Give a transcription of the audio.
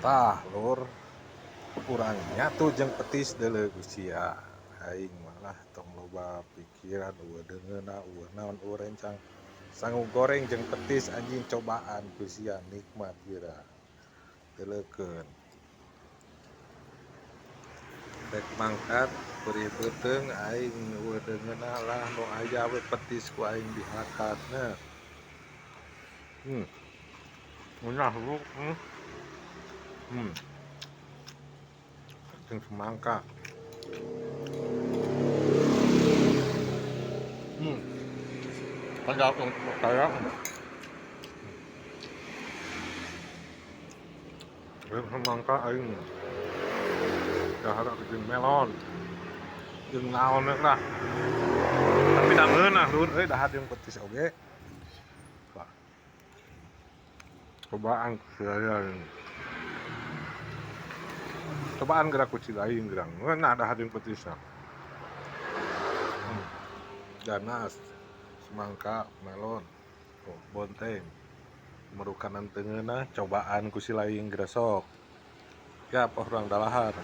Tah lur, urang nyatu jeung petis deuleu ku sia. Aing malah tong loba pikiran eueuh deungeunna, eueuh naon, eueuh rencang. Sangu goreng jeung petis anjing cobaan ku sia nikmat geura. Deuleukeun. Rek mangkat perih beuteung aing eueuh deungeunna lah nu aya we petis ku aing dihakatna. Ngeunah lu. Jeung semangka. Padahal kayak jeung semangka aing dahar jeung melon. Jeung naon we lah. Tapi da ngeunah lur euy dahar jeung petis oge. Wah. Cobaan ku sia. Cobaan geura ku Cilaing geura ngeunah dahar jeung petisna. Ganas, semangka, melon, oh, bonteng. Merukanan teu ngeunah cobaan ku si laing geura sok. Siap urang dalahar.